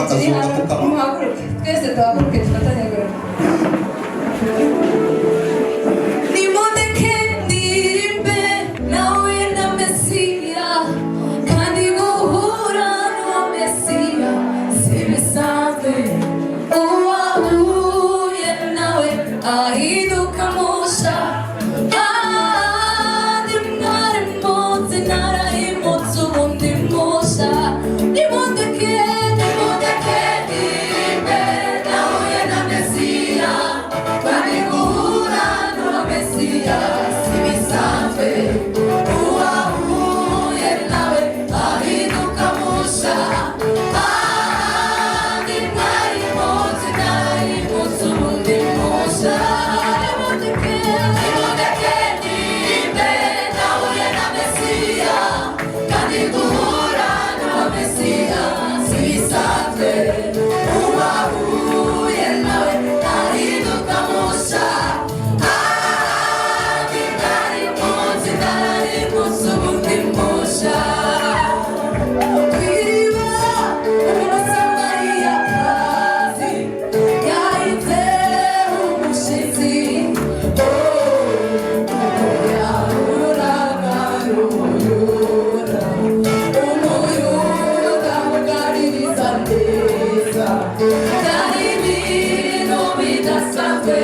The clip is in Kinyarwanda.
Turi akazunga hano, pfukama. Muhaguruke twese, duhaguruke dufatanye gura. Nimundeke ndirimbe nawe na Mesiya, kandi guhura n'uwo Mesiya si bisanzwe. Uwahuye nawe ahinduka musha. Kandi mwari munsi narahimutse, ubundi musha. Nimundeke, nimundeke ndirimbe nahuye na Mesiya, kandi guhura n'uwo Mesiya si bisanzwe. Uwahuye nawe ahinduka musha. Kandi mwari munsi narahimutse, ubundi musha. Nimundeke, nimundeke ndirimbe nahuye na Mesiya, kandi guhura n'uwo Mesiya si bisanzwe. Uwahuye nawe ahinduka musha. Kandi mwari munsi narahimutse, ubundi musha. Kw'iriba Umusamariyakazi yahitse umushyitsi, yahuraga n'Umuyuda, Umuyuda amuganiriza neza. Byari ibintu bidasanzwe.